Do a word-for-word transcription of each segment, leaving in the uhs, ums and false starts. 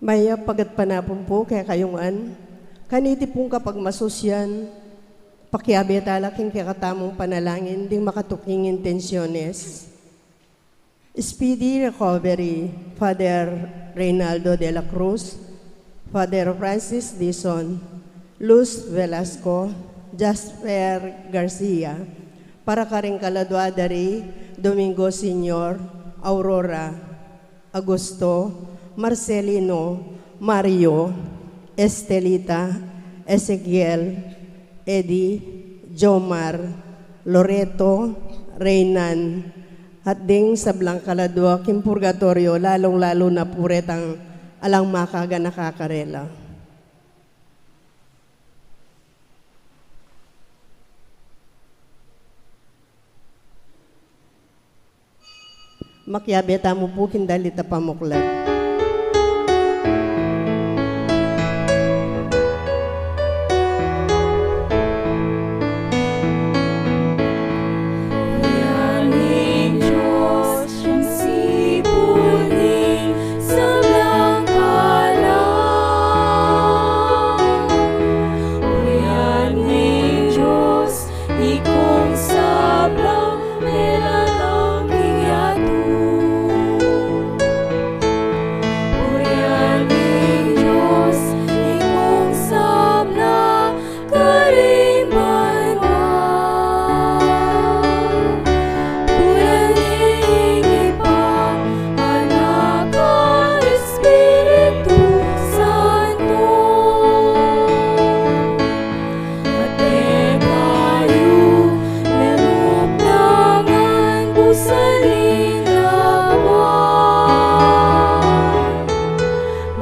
Mayap a gatpanapun pu kekayu ngan. Kaniti pung kapagmasusyan, pakiabe tala king kekatamung panalangin ding makatuking intensyones. Speedy recovery, Father Reynaldo de la Cruz, Father Francis Dizon, Luz Velasco, Jasper Garcia, para karing kaladua da ri Domingo Senior, Aurora, Augusto, Marcelino, Mario, Estelita, Ezequiel, Eddie, Jomar, Loreto, Reynan, at ding sablang kaladua king purgatoryo, lalung-lalu na pu retang alang makaganaka karela. Makiabe tamu pu king dalit a pamuklat. Ikong sablang melalang king yatu. Purian ning Dios, ikong sabla karing banua. Purian ning Ibpa, Anak, at Espiritu Santo. At kekayu, melub na ngan busan ing lawa.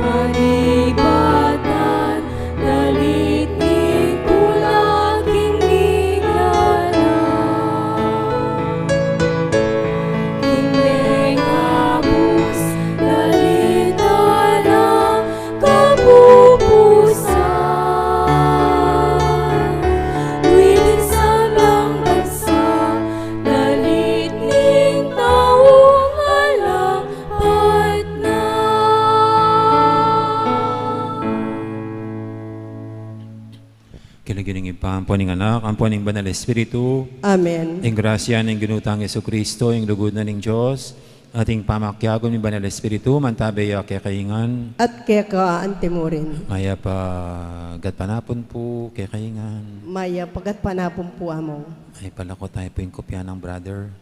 Manibatan, dalit ning tula king migana. King mengabus, dalit na kapupusan, luid ing sablang bansa, dalit ning taung alang patna. King lagyu ning Ibpa, ampo ning Anak, ampo ning Banal Espiritu. Amen. Ing grasya ning Ginu tang Jesucristo, ing lugud na ning Dios, at ing pamakiagum ning Banal Espiritu, mantabe ya kekayu ngan. At keka antimurin. Mayap a gatpanapun pu kekayu ngan. Mayap a gatpanapun pu, Among. Ay, palako tayu pu ing kopya nang brother.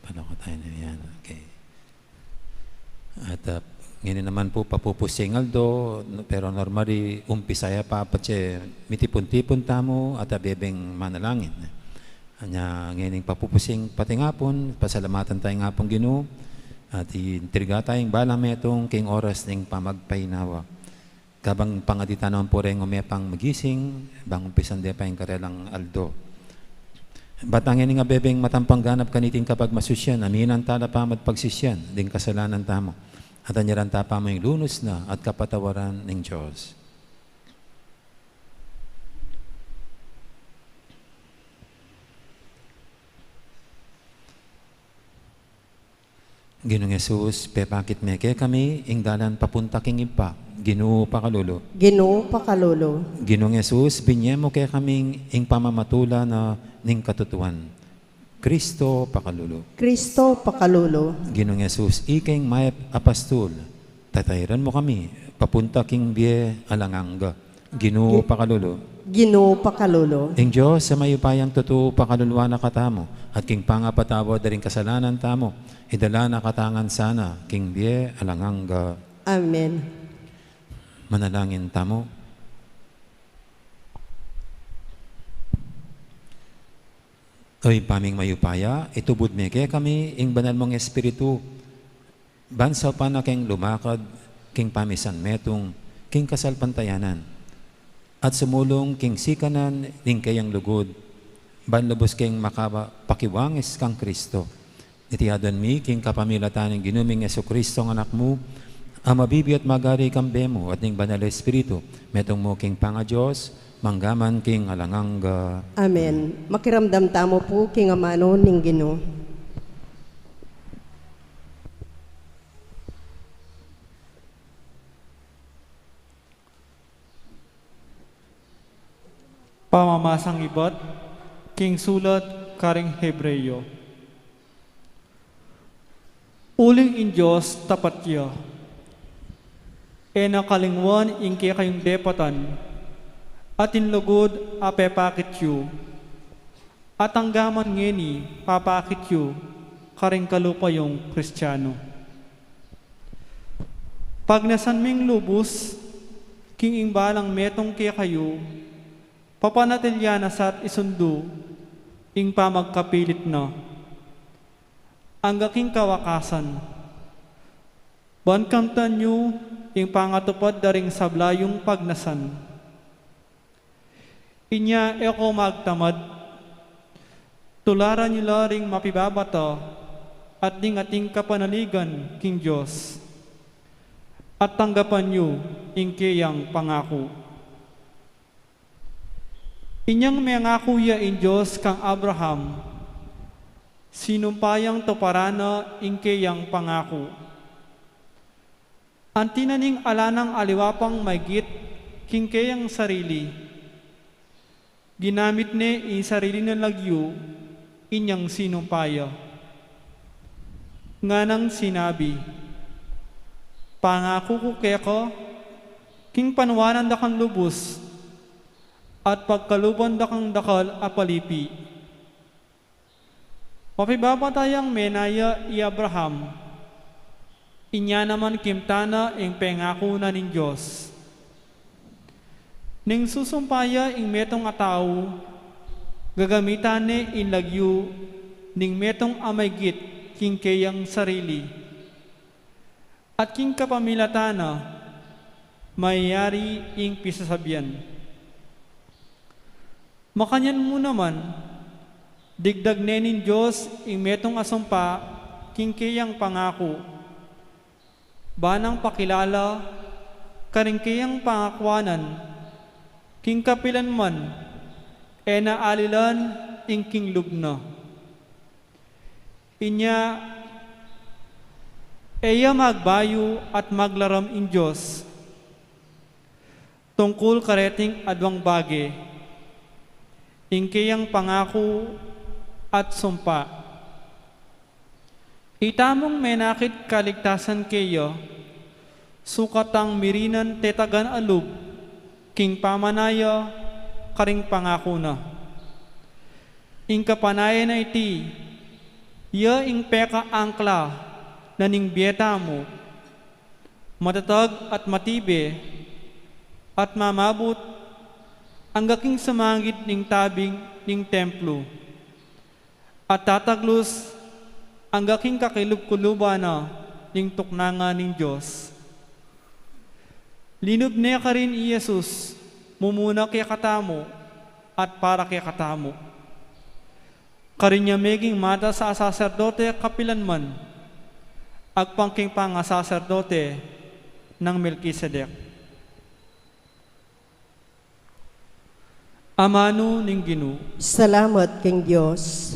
Palako tayu na yan. Okay. At, ah, ngeni naman pu, papupusing aldo, pero normally, umpisa ya pa, patse mitipun-tipun tamu, at abebeng manalangin. Anya, ngening papupusing patingapun, pasalamatan taya ing Apung Ginu, at intriga taya ing balang metung king oras ning pamagpainawa. Kabang pangaditan na pu reng ume pang magising, bang umpisan de pa ing karelang aldo. Bat ngening abebeng matampang ganap kaniting kapagmasusyan, aminan tala pa magpagsisyan ding kasalanan tamu. At anyaran ta pa mu ing lunus na at kapatawaran ning Dios. Ginung Jesus, pepakit me kekami ing dalan papunta king Ibpa. Ginu, pakalulu. Ginu, pakalulu. Ginung Jesus, binye mu kekami ing pamamatula na ning katutuan. Kristo, pakalulu. Kristo, pakalulu. Ginung Jesus, ika ing mayap a pastul, tatairan mu kami papunta king bie alang angga. Ginu, pakalulu. Ginu, pakalulu. Ing Dios a mayupayang tutu pakaluluan na katamu, at king pangapatawad da ring kasalanan tamu, idala na katamu ngan sana king bie alang angga. Amen. Manalangin tamu. O Ibpa ming mayupaya, itubud me kekami ing banal mung Espiritu, ban saupan na keng lumakad king pamisan metung king kasalpantayanan, at sumulung king sikanan ning keyang lugud, ban lubus keng makapakiwangis kang Kristo. Iti adwan mi king kapamilatan ning Ginu ming Jesucristo a Anak mu, a mabibie at magari kambe mu at ning Banal a Espiritu, metung mu king pangaDios, mangga man king alang angga. Amen. Makiramdam tamu pu king amanu ning Ginu. Pamamasang ibat king sulat karing Hebreo. Uling ing Dios tapat ya, e na kalingwan ing kekayung depatan, at ing lugud a pepakit yu, at angga man ngeni papakit yu karing kalupa yung Kristiano. Pagnasan ming lubus king ing balang metung kekayu, papanatilian na sat isundu ing pamagkapilit na angga king kawakasan. Ban kamtan yu ing pangatupad da ring sabla yung pagnasan. Inya e ko magtamad, tularan yu la ring mapibabata at ding ating kapanaligan king Dios, at tanggapan yu ing keyang pangaku. Inyang mengaku ya ing Dios kang Abraham, sinumpa yang tuparan na ing keyang pangaku. Anti na ning ala nang aliwa pang maygit king keyang sarili, ginamit ne ing sarili nang lagyu inyang sinumpa ya. Nganang sinabi, "Pangaku ku keka, king panuanan da kang lubus, at pagkaluban da kang dakal a palipi." Mapibabata yang menaya i Abraham, inya naman kimtan na ing pengaku na ning Dios. Ning susumpa ya ing metung a tau, gagamitan ne ing lagyu ning metung a maygit king keyang sarili. At king kapamilatan na, mayari ing pisasabian. Makanyan mu naman, digdag ne ning Dios ing metung a sumpa king keyang pangaku, ba nang pakilala karing keyang pangakuanan, king kapilan man e na alilan ing king lub na. Inya e ya magbayu at maglaram ing Dios tungkul kareting adwang bage, ing keyang pangaku at sumpa. Itamung menakit kaligtasan keya, sukatang mirinan tetagan a lub king pamanaya karing pangaku na. Ing kapanayan a iti, ya ing pekaangkla na ning bie tamu, matatag at matibe, at mamabut angga king sumangid ning tabing ning templo, at tataglus angga king kakilub-kuluban na ning tuknangan ning Dios. Linub ne karin i Jesus, mumuna kekatamu at para kekatamu. Karin ya meging matas a saserdote kapilan man, agpang king pangasaserdote nang Melkisedek. Amanu ning Ginu. Salamat king Dios.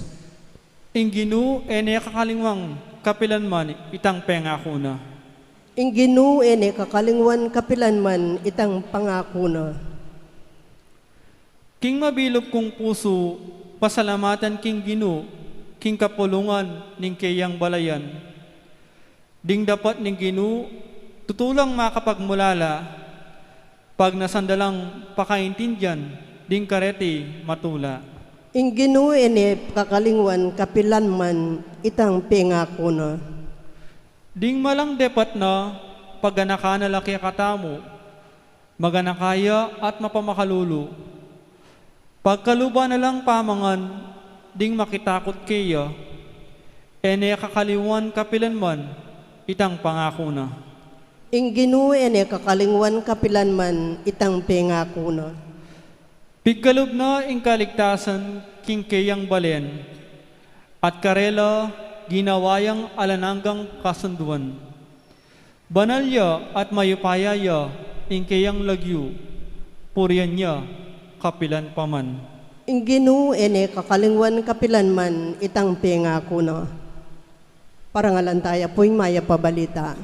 Ing Ginu e ne kakalingwan kapilan man itang pengaku na. Ing Ginu e ne kakalingwan kapilan man itang pangaku na. King mabilug kung pusu, pasalamatan king Ginu, king kapulungan ning keyang balayan. Ding dapat ning Ginu, tutu lang makapagmulala, pagnasan da lang pakaintindian ding kareti matula. Ing Ginu e ne kakalingwan kapilan man itang pengaku na. Ding malang depat na, paganakan na la kekatamu, maganaka ya at mapamakalulu. Pagkaluban na lang pamangan ding makitakut keya, e ne kakalingwan kapilan man itang pangaku na. Ing Ginu e ne kakalingwan kapilan man itang pengaku na. Pigkalub na ing kaligtasan king keyang balen, at karela ginawa yang alang anggang kasunduan. Banal ya at mayupaya ya ing keyang lagyu, purian ya kapilan pa man. Ing Ginu e ne kakalingwan kapilan man itang pengaku na. Parangalan taya pu ing mayap a balita.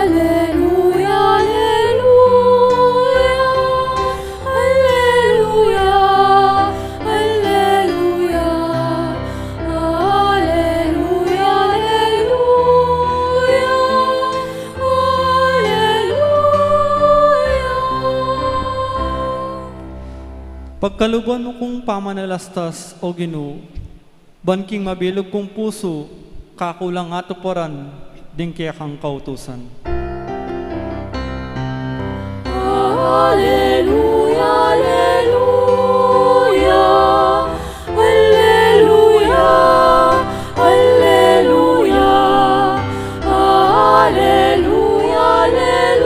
Aleluya, Pagkaluban mu kung pamanalastas, O Ginu, ban king mabilug kung pusu, kaku lang atuparan ding kekang kautusan. Aleluya, aleluya, aleluya, aleluya, aleluya, aleluya, aleluya.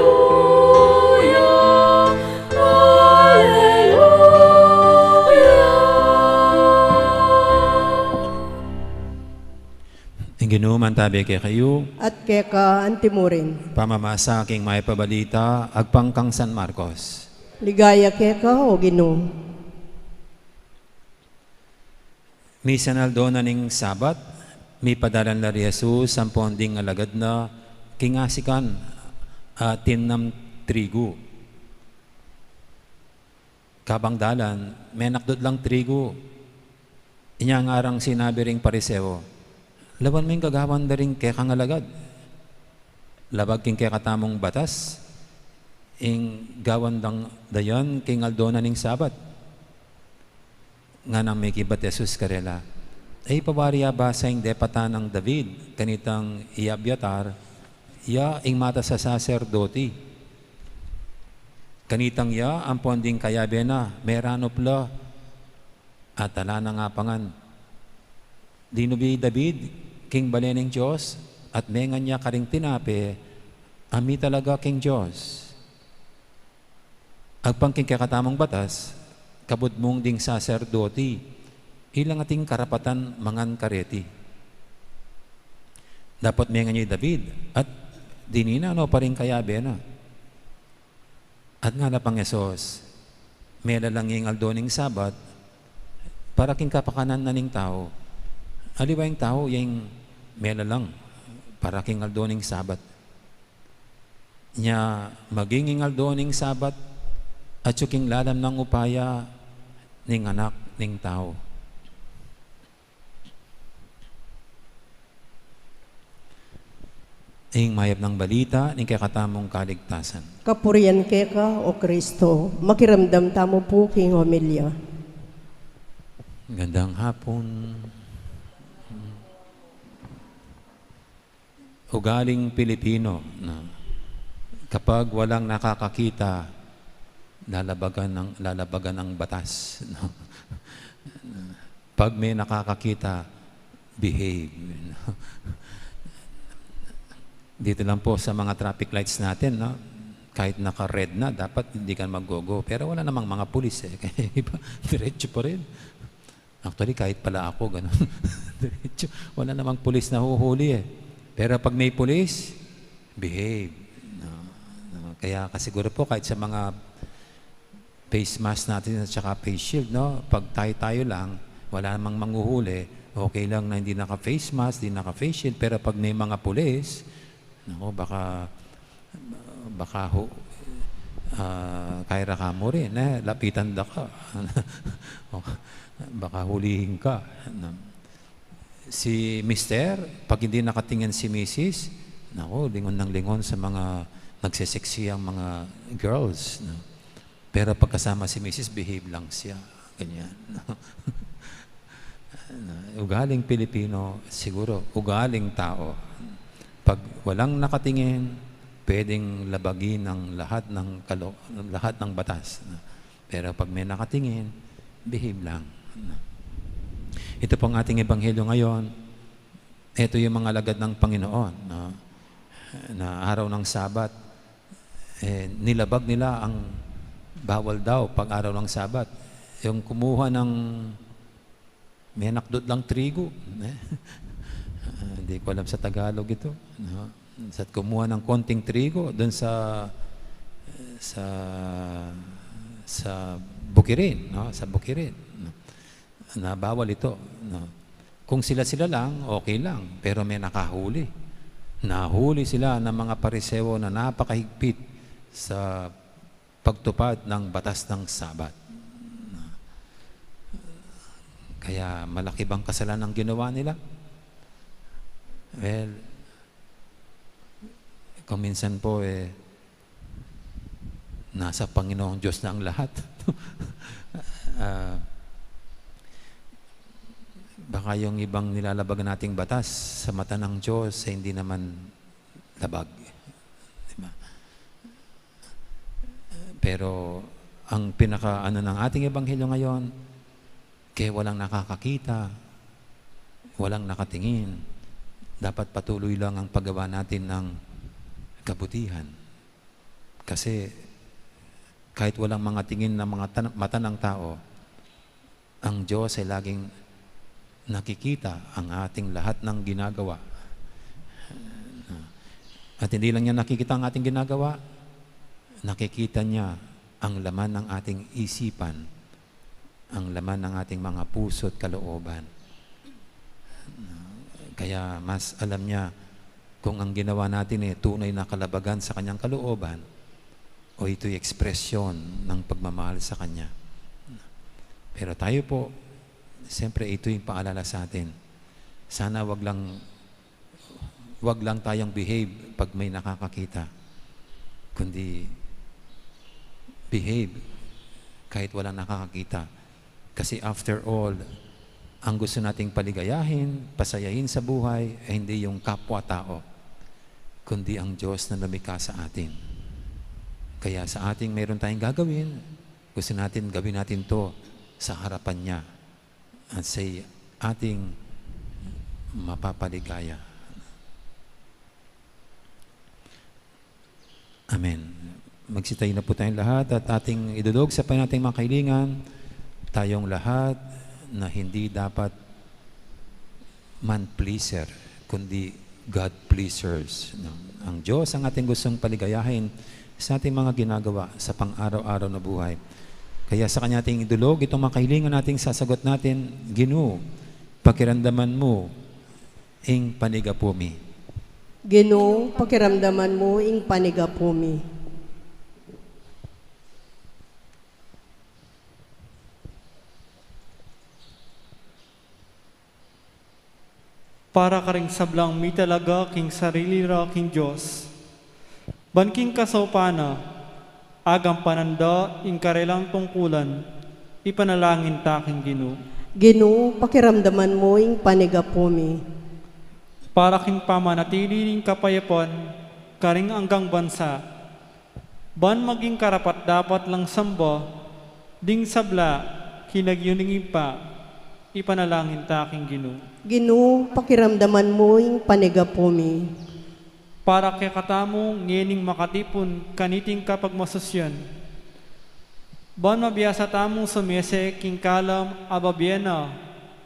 Ing Ginu mantabi kekayu. At keka antimurin. Pamamasa king Mayap a Balita agpang kang San Marcos. Ligaya keka, O Ginu. Misan aldo na ning Sabat, mipadalan la ri Jesus ampon ding alagad na king asikan a tinnam trigu. Kabang dalan, menakdut lang trigu. Inya ngarang sinabi ring Pariseo, "Lawan me ing gagawan da ring kekang alagad. Labag king kekatamung batas ing gawan dang dayan king aldo na ning Sabat." Nganang mekibat Jesus karela, "E yu pa wari abasa ing depatan nang David kanitang i Abiatar, ya ing matas a saserdoti? Kanitang ya ampon ding kayabe na meranup la, at ala nang apangan. Linubi i David king bale ning Dios, at mengan ya karing tinape a mitalaga king Dios. Agpang king kekatamung batas, kabud mung ding saserdoti, ila ngan ating karapatan mangan kareti. Dapot mengan ya i David, at dinan na no pa ring kayabe na." At ngana pang Jesus, "Melalang ing aldo ning Sabat para king kapakanan na ning tau. Aliwa ing tau ya ing melalang para king aldo ning Sabat. Nya maging ing aldo ning Sabat atyu king lalam nang upaya ning Anak ning Tau." Ing mayap nang balita ning kekatamung kaligtasan. Kapurian keka, O Kristo. Makiramdam tamu pu king homilya. Gandang hapon. Ugaling Pilipino, no? Kapag walang nakakakita, lalabagan ang, lalabagan ang batas, no? Pag may nakakakita, behave, no? Dito lang po sa mga traffic lights natin, no? Kahit naka-red na, dapat hindi ka mag-go-go. Pero wala namang mga pulis, eh. Kaya iba, diretso pa rin. Actually, kahit pala ako, ganun. Diretso. Wala namang pulis na huhuli, eh. Pero pag may pulis, behave. No? No? Kaya kasiguro po, kahit sa mga face mask natin at saka face shield, no? Pag tayo-tayo lang, wala namang manghuhuli, okay lang na hindi naka-face mask, hindi naka-face shield, pero pag may mga pulis, nako, baka, baka ho, ah, kaya ra ka mu rin, eh, lapitan da ka. O, baka hulihin ka. Si mister, pag hindi nakatingin si misis, nako, lingon ng lingon sa mga nagseseksi ang mga girls, no? Pero pagkasama si misis, behave lang siya. Ganyan, no? Ugaling Pilipino, siguro, ugaling tao. Pag walang nakatingin, pwedeng labagin ang lahat ng kalo-, lahat ng batas, no? Pero pag may nakatingin, behave lang, no? Ito pong ating ebanghelyo ngayon, ito yung mga alagad ng Panginoon, no? Na araw ng Sabat, eh, nilabag nila ang bawal daw pag araw ng Sabat. Yung kumuha ng menakdut lang trigo, eh. Ah, hindi ko alam sa Tagalog ito, no? Sa kumuha ng konting trigo dun sa, sa, sa bukirin, no? Sa bukirin, no? Na bawal ito, no? Kung sila-sila lang, okay lang, pero may nakahuli. Nahuli sila ng mga Pariseo na napakahigpit sa pagtupad ng batas ng Sabat. Kaya malaki bang kasalanan ang ginawa nila? Well, kung minsan po, eh, nasa Panginoong Diyos na ang lahat. Ah, baka yung ibang nilalabagan nating batas sa mata ng Diyos ay hindi naman labag. Di ba? Pero ang pinaka-ano ng ating ebanghelyo ngayon, kaya walang nakakakita, walang nakatingin, dapat patuloy lang ang paggawa natin ng kabutihan. Kasi kahit walang mga tingin ng mga tan-, mata ng tao, ang Diyos ay laging nakikita ang ating lahat ng ginagawa. At hindi lang niya nakikita ang ating ginagawa, nakikita niya ang laman ng ating isipan, ang laman ng ating mga puso at kalooban. Kaya mas alam niya kung ang ginawa natin ay tunay na kalabagan sa kanyang kalooban o ito'y ekspresyon ng pagmamahal sa kanya. Pero tayo po, siyempre ito'y paalala sa atin. Sana wag lang, wag lang tayong behave pag may nakakakita, kundi behave kahit walang nakakakita. Kasi after all, ang gusto nating paligayahin, pasayahin sa buhay ay hindi yung kapwa-tao, kundi ang Diyos na lumikha sa atin. Kaya sa ating meron tayong gagawin, gusto natin gawin natin 'to sa harapan niya at siya'y ating mapapaligaya. Amen. Magsitayo na po tayong lahat at ating idulog sa Panginoon ating mga kahilingan. Tayong lahat na hindi dapat man pleaser, kundi God pleasers, no? Ang Diyos ang ating gustong paligayahin sa ating mga ginagawa sa pang-araw-araw na buhay. Kaya sa Kanya ating idulog itong mga kahilingan nating sasagot natin. Ginu, pakiramdaman mo ing panigapu mi. Ginu, pakiramdaman mo ing panigapu mi. Para karing sablang mitalaga king sarili ra king Dios, ban king kasaupan na, agampanan da ing karelang tungkulan, ipanalangin ta king Ginu. Ginu, pakiramdaman mo ing panigapu mi. Para king pamanatili ning kapayapan karing anggang bansa, ban maging karapat-dapat lang samba ding sabla king lagyu ning Ibpa, ipanalangin ta king Ginu. Ginu, pakiramdaman mo ing panigapu mi. Para kekatamu ngening makatipun kaniting kapagmasusyan, ban mabiasa tamung sumese king kalam a babie na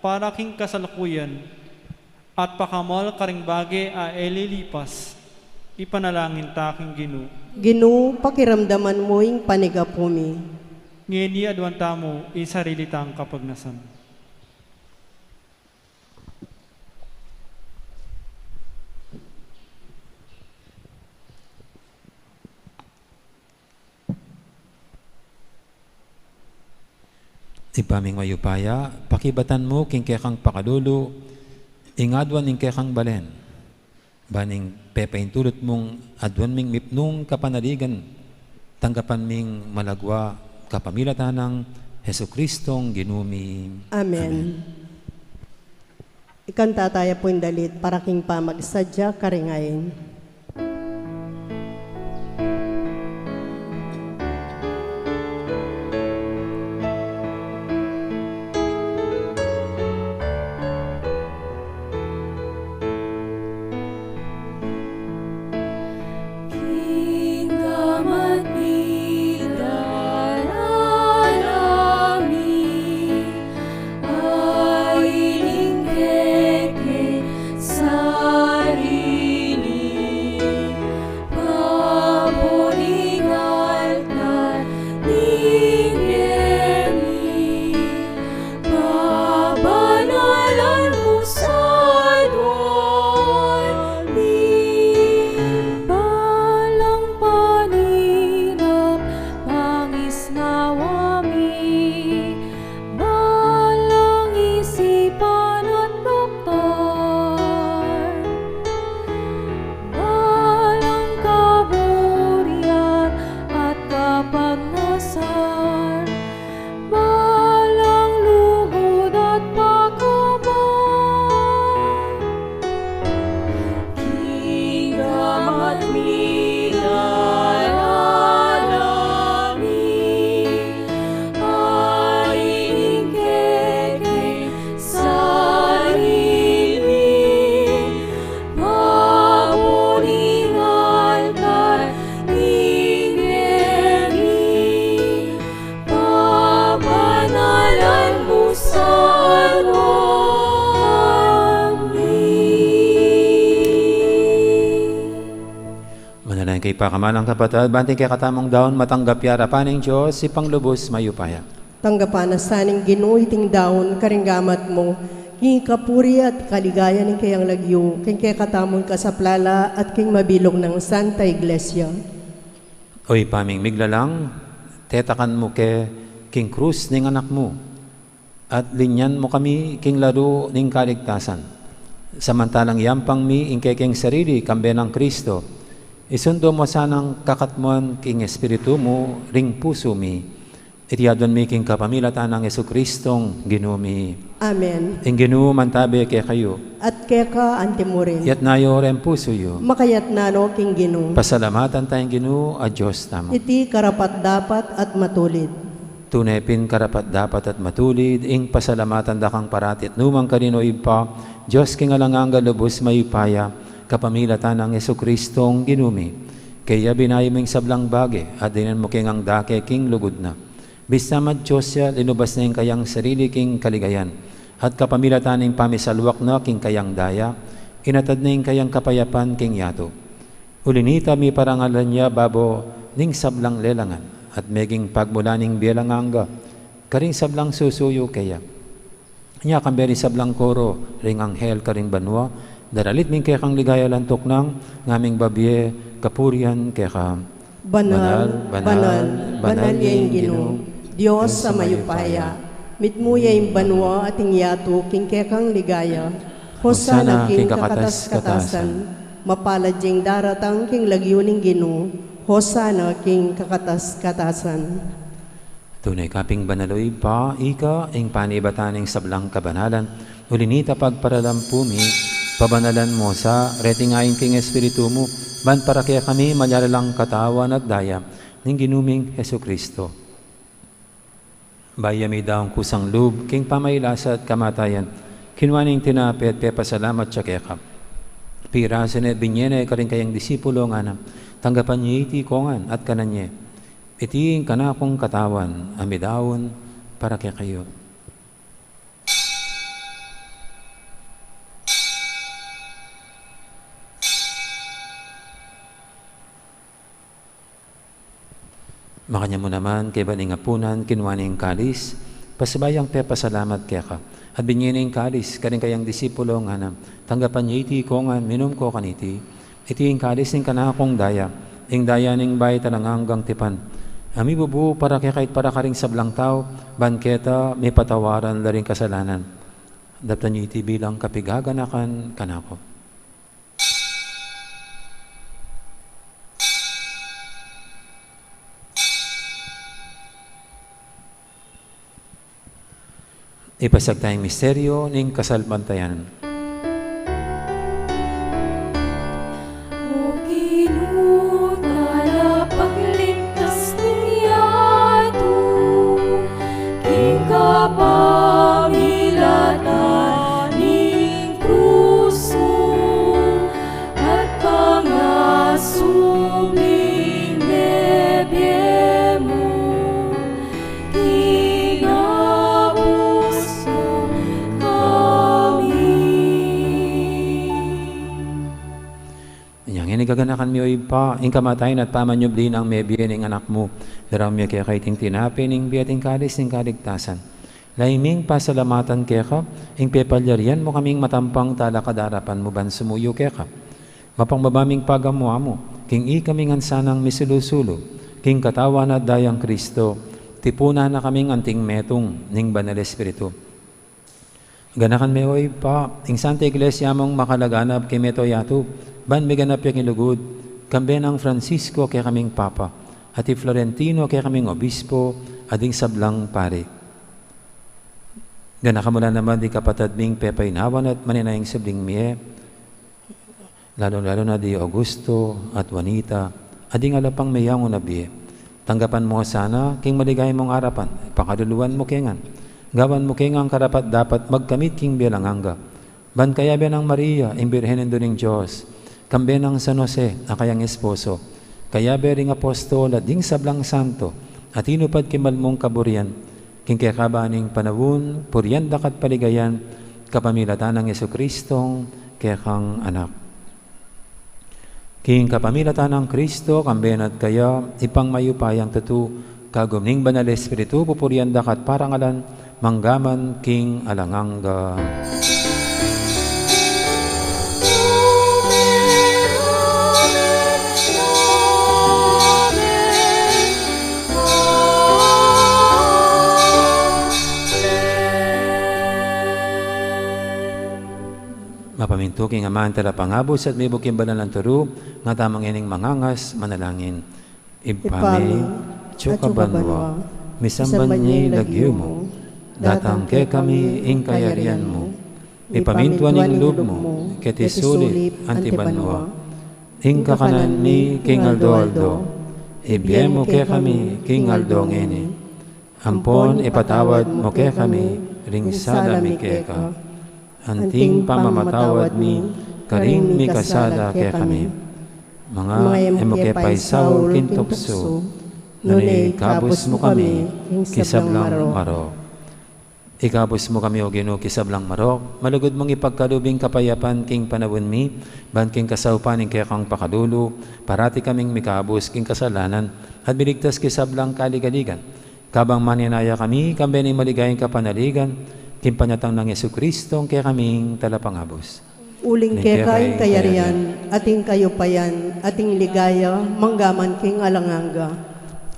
para king kasalukuyan, at pakamal karing bage a e lilipas, ipanalangin ta king Ginu. Ginu, pakiramdaman mo ing panigapu mi. Ngeni aduan tamu ing sarili tang kapagnasan. Ibpa ming mayupaya, pakibatan mu king kekang pakalulu ing aduan ning kekang balen, ban ing pepaintulut mung aduan ming mipnung kapanaligan, tanggapan ming malagwa kapamilatan nang Jesucristong Ginu mi. Amen. Amen. Ikanta taya pu ing dalit para king pamagsadya karing ain. King Ama at Pidaralan mi, ay ning keke sarili Kay pakamalan, kapatad, bang ing kekatamung daun matanggap ya arapan ning Dios, Ibpang lubus mayupaya. Tanggapan na sa ning Ginu iting daun karing gamat mu, king kapurian at kaligayan ning kayang lagyu, king kekatamung kasaplalan at king mabilug nang Santa Iglesia. O Ibpa ming miglalang, tetakan mu ke king krus ning Anak mu, at linyan mu kami king laru ning kaligtasan. Samantalang yampang mi ing kekeng sarili kambe nang Kristo, isundu mu sanang kakatmuan king Espiritu mu ring pusu mi. Iti adwan mi king kapamilatan nang Jesukristong Ginu mi. Amen. Ing Ginu mantabe kekayu. At keka antimurin. Yatna yu reng pusu yu. Makayatna no king Ginu. Pasalamatan taya ing Ginu a Dios tamu. Iti karapat-dapat at matulid. Tune pin karapat-dapat at matulid ing pasalamatan da kang parati at nukarin man, o Ibpa, Dios king alang angga, lubus mayupaya, kapamilatan nang Jesukristong Ginu mi. Kaya binayu mu ing sablang bage at dinan mu keng angga ke king lugud na. Bista magdios ya, linubas na ing kayang sarili king kaligayan, at kapamilatan ning pamisalwak na king kayang daya, inatad na ing kayang kapayapan king yatu. Uli nita, miparangalan ya babo ning sablang lelangan, at meging pagmulan ning bie alang angga karing sablang susuyu keya. Nya kambe ring sablang koro ring anghel karing banua, daralit mi ing kekang ligaya alang tuknang, ngaming babie, kapurian keka. Banal, banal, banal ya ing Ginu, Dios a mayupaya. Mitmu ya ing banua at ing yatu king kekang ligaya. Hosana king kakatas-katasan. Mapalad ya ing daratang king lagyu ning Ginu. Hosana king kakatas-katasan. Tune ka pin banal, o Ibpa, ika ing panibatan ning sablang kabanalan. Uli nita pagparalan pu mi, pabanalan mu sa, reting ain king Espiritu mu, ban para kekami maging la lang katawan at daya ning Ginu ming Jesucristo. Bayu ya midaun kusang lub king pamagkasakit at kamatayan, kinua ne ing tinape at pepasalamat ya keka. Pirasu ne at binie ne karing kayang disipulo, ngana, tanggapan ye iti kongan at kanan ye. Iti ing kanakung katawan a midaun para kekayu. Makanyan mu naman, kaybat ning apunan, kinua ne ing kalis, pasibayu yang pepasalamat keka, at binie ne ing kalis karing kayang disipulo, ngana, tanggapan ye iti kongan, minum ko kaniti. Iti ing kalis ning kanakung daya, ing daya ning bayu at alang anggang tipan, a mibubu para kekayu at para karing sablang tau, ban keta mipatawaran la ring kasalanan. Daptan ye iti bilang kapaganakan kanaku. Ipasiag taya ing misteryu ning kasalpantayanan. O Ginu, talapagligtas ning yatu, king kapamilatan ning krus mu, at pangasubling mebie mu, kinabus mu kami. Inya ngeni gaganakan mi, o Ibpa, ing kamatayan at pamanyubli nang mebie ning Anak mu, daraun mi keka iting tinape ning bie at ing kalis ning kaligtasan. Lalu ming pasalamatan keka ing pepalyarian mu kaming matampang talakad king arapan mu ban sumuyu keka. Mapagmababang pagamu-amu king ikami ngan sanang misulu-sulu king katawan at dayang Kristo, tipunan na kaming anting metung ning Banal Espiritu. Ganakan me, o Ibpa, ing Santa Iglesia mung makalaganap king mabilug a yatu, ban miganap ya king lugud, kambe nang Francisco a kekaming Papa, at i Florentino a kekaming Obispo, at ding sablang pari. Ganakan mu la naman ding kapatad ming pepainawan at manenaya king subling mie, lalu-lalu na di Augusto at Juanita, at ding ala pang meyangu na bie. Tanggapan mu sana king maligaya mung arapan, pakaluluan mu ke ngan. Gawan mu ke ngan karapat-dapat magkamit king bie alang angga. Ban kayabe nang Maria, ing Birhen Indu ning Dios, kambe nang San Jose, a kayang esposo, kayabe ring apostol at ding sablang santo, a tinupad king mal mung kaburian, king kekaba ning panaun, purian da ka at paligayan, kapamilatan nang Jesucristong kekang Anak. King kapamilatan nang Kristo, kambe na at kaya, Ibpang mayupayang tutu, kagum ning Banal Espiritu, pupurian da ka at parangalan, mangga man king alang angga. Mapamintu king Ama, ing Talapangabus, at mibuk king banal nang turu, ngatamu ngening mangangas, manalangin. Ibpa mi, atsu ka banua, misamban ya ing lagyu mu, datang kekami ing kayarian mu, mipamintuan ing lub mu, keti sulip anti banua. Ing kakanan mi king aldo-aldo, ibie mu kekami king aldo ngeni. Ampon ipatawad mu kekami ring sala mi keka, anting pamamatawad mi karing mikasala kekami. Manga e mu ke paisaul king tuksu, nune ikabus mu kami king sablang marok. Ikabus mu kami, O Ginu, king sablang marok, malugud mung ipagkalub ing kapayapan king panaun mi, ban king kasaupan ning kekang pakalulu, parati kaming mikabus king kasalanan, at miligtas king sablang kaligaligan. Kabang maninaya kami, kambe ning maligayang kapanaligan, king panyatang nang Jesucristo, ing kekaming Talapangabus. Uling keka ing kayarian, at ing kayupayan, at ing ligaya, mangga man king alang angga.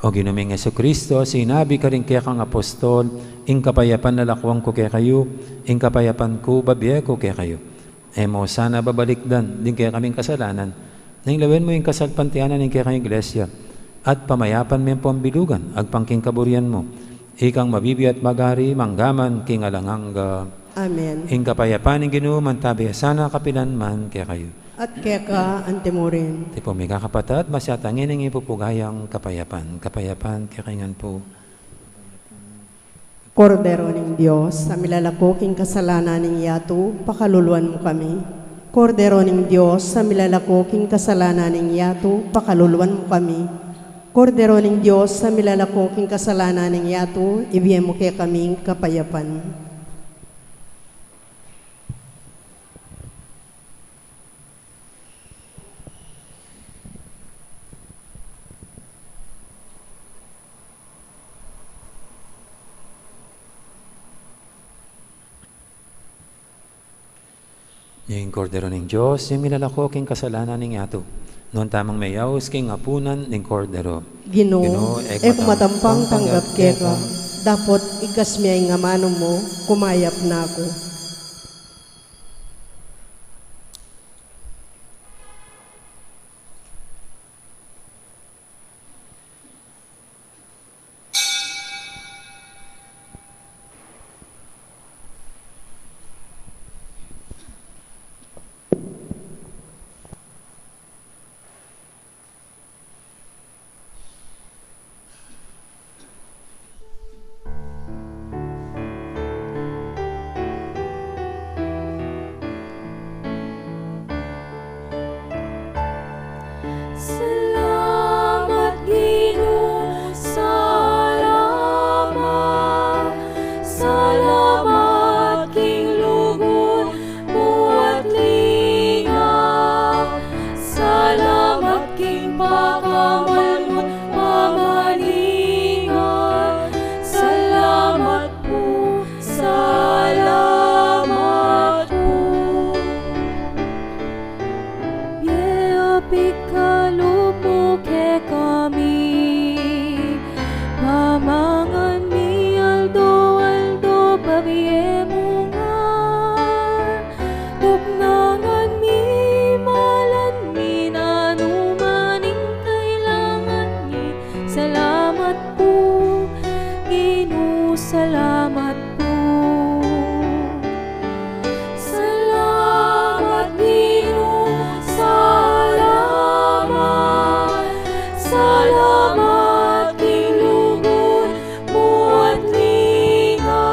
O Ginu ming Jesucristo, sinabi karing kekang apostol, ing kapayapan lalakwan ku kekayu, ing kapayapan ku babie ku kekayu. E mu sana babalikdan ding kekaming kasalanan, nune lawen mu ing kasalpantayanan ning kekang Iglesia, at pamayapan me ampon bilugan, agpang king kaburian mu. Ikang mabibie at magari, mangga man king alang angga. Amen. Ing kapayapan ning Ginu, mantabe sana kapilan man kekayu. At keka antimurin. Tipu mi kakapatad, masyatang ining ipupuga yang kapayapan. Kapayapan kekayu ngan pu. Kordero ning Dios, a milalako king kasalanan ning yatu, pakaluluan mu kami. Kordero ning Dios, a milalako king kasalanan ning yatu, pakaluluan mu kami. Kordero ning Dios, a milalako king kasalanan ning yatu, ibie mu kekami ing kapayapan. Ing Kordero ning Dios, a milalako king kasalanan ning yatu. Nuan tamung meyaus king apunan ning Kordero. Ginu, e ku matampang tanggap keka, dapot ikasmu ing amanu mu, kumayap na ku. Salamat, Ginu, salamat. Salamat king lugud mu at linga. Salamat king pakamal mu't pamaninga. Salamat pu, salamat pu. Bie at pikalub mu kekami, pamangan mi aldo-aldo, pabie mu ngan. Tuknangan mi, malan mi, nanu man ing kailangan mi. Salamat pu, Ginu, salamat pu. Salamat, Ginu, salamat. Salamat king lugud mu at linga.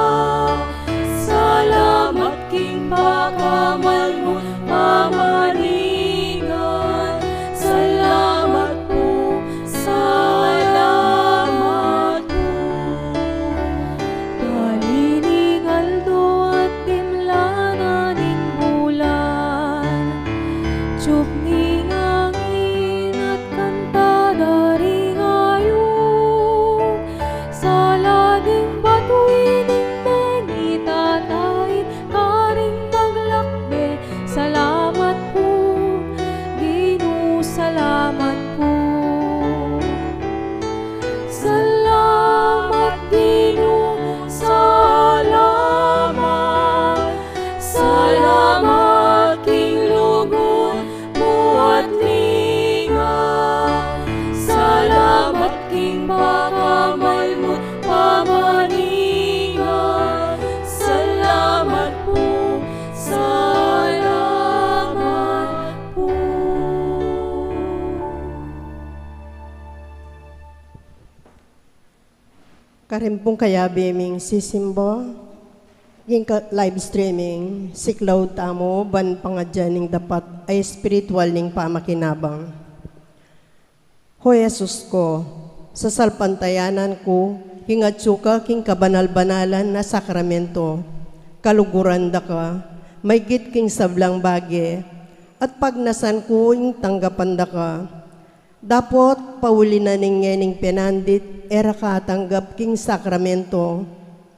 Salamat king pakamal mu't pamaninga. Salamat pu, salamat pu. Bali ni Karin pung kayabe ming sisimba king ka-, live streaming, siklaud tamu ban pangadyan ing dapat a espiritual ning pamakinabang. O Jesus ku, sasalpantayanan ku king atsu ka king kabanal-banalan a sakramento, kaluguran da ka maigit king sablang bage, at pagnasan ku ing tanggapan da ka. Dapot pauli na ning ngening penandit e ra ka atanggap king sakramento,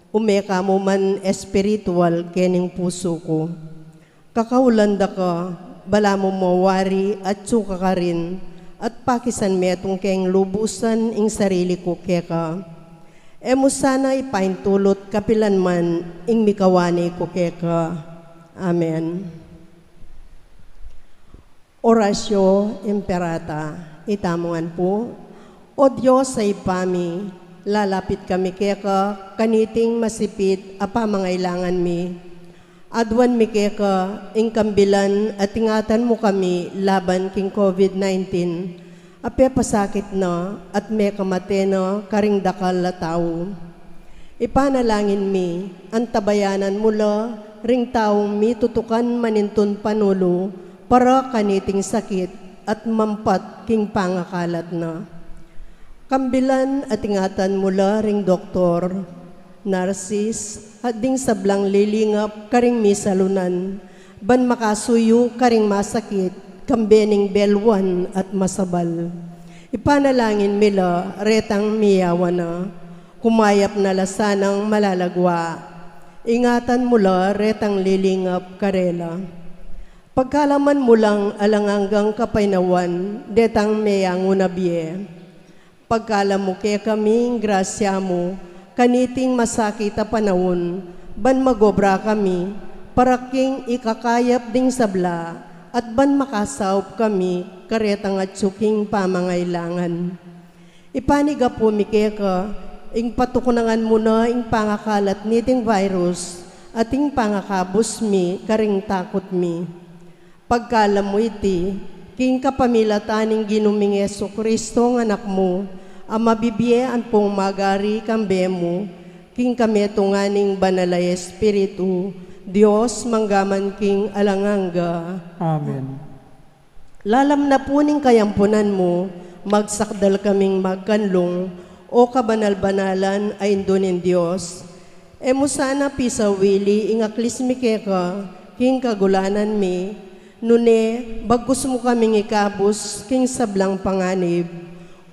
ume ka mu man espiritual kening pusu ku. Kakaulan da ka, balamu mawari atsu ka karin, at pakisan metung keng lubusan ing sarili ku keka. E mu sana ipaintulut kapilan man ing mikawani ku keka. Amen. Oratio Imperata. Itamu ngan pu. O Dios a Ibpa mi, lalapit kami keka kaniting masipit a pamangailangan mi. Aduan mi keka ing kambilan at ingatan mu kami laban king COVID nineteen a pepasakit na at mekamate na karing dakal a tau. Ipanalangin mi, antabayanan mu la ring taung mitutukan manintun panulu para kaniting sakit at mampat king pangakalat na. Kambilan at ingatan mu la ring doktor, narsis, at ding sablang lilingap karing misalunan, ban makasuyu karing masakit, kambe ning beluan at masabal. Ipanalangin mi la retang miyawa na, kumayap na la sanang malagwa. Ingatan mu la retang lilingap karela. Pagkalaman mu lang alang anggang kapaynawan detang meyangu na bie. Pagkalam mu kekami ing grasya mu kaniting masakit a panaun, ban magobra kami para king ikakayap ding sabla, at ban makasaup kami karetang atsu king pamangailangan. Ipanigapu mi keka ing patukunan mu na ing pangakalat niting virus at ing pangakabus mi karing takut mi. Pagkalam mu iti, king kapamilatan ning Ginu ming Jesucristo a Anak mu, a mabibie ampong magari kambe mu, king kametungan ning Banal a Espiritu, Dios mangga man king alang angga. Amen. Lalam na pu ning kayampunan mu, magsakdal kaming magkanlung, o kabanal-banalan a Indu ning Dios. E mu sana pisawili ing aklis mi keka king kagulanan mi, nune bagkus mu kaming ikabus king sablang panganib,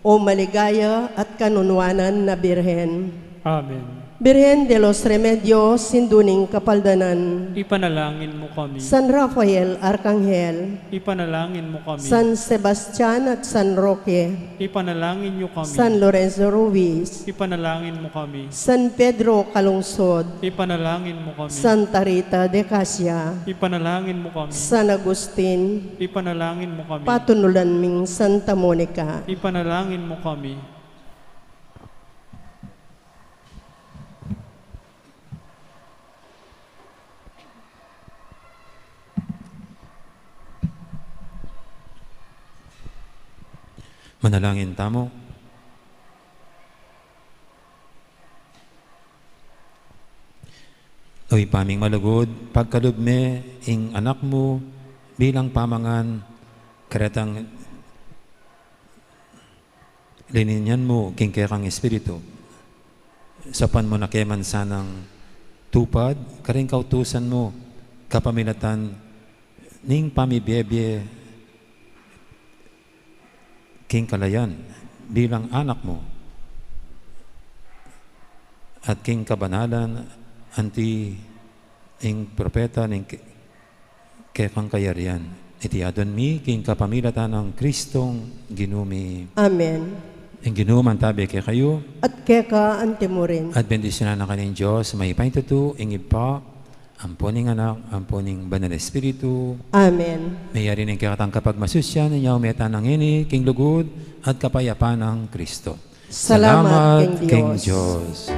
o maligaya at kanunuanan a Birhen. Amen. Birhen de los Remedios, Indu ning Kapaldanan. Ipanalangin mu kami. San Rafael Arkanghel. Ipanalangin mu kami. San Sebastian at San Roque. Ipanalangin niyo kami. San Lorenzo Ruiz. Ipanalangin mu kami. San Pedro Calungsod. Ipanalangin mu kami. Santa Rita de Casia. Ipanalangin mu kami. San Agustin. Ipanalangin mu kami. Patunulan ming Santa Monica. Ipanalangin mu kami. Manalangin tamu. O Ibpa ming malugud, pagkalub me ing Anak mu bilang pamangan karetang lilinyan mu king kekang espiritu. Saupan mu na ke man sanang tupad karing kautusan mu kapamilatan ning pamibie-bie king kalayan bilang anak mu at king kabanalan anti ing propeta ning ke-, kekang kayarian. Iti adwan mi king kapamilatan nang Kristong Ginu mi. Amen. Ing Ginu mantabe kekayu. At keka antimurin. At bendisyunan na kayu ning Dios, mayupayang tutu, ing Ibpa, ampo ning Anak, ampo ning Banal Espiritu. Amen. Meyari ning kekatang kapagmasusian, inya ume tana ngeni, king lugud at kapayapan nang Kristo. Salamat king Dios.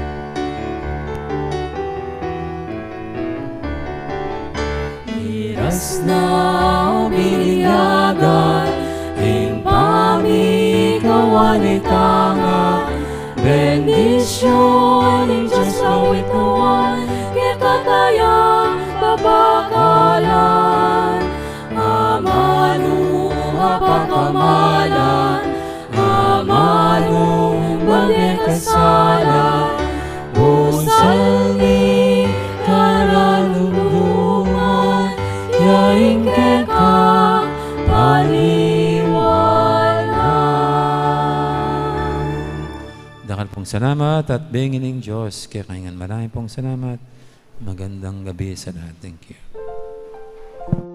Miras na o bininyagan, ing pamikawani tana, bendisyun Salamat at bengi ning Dios kekayu ngan. Marami pong salamat. Magandang gabi sa lahat. Thank you.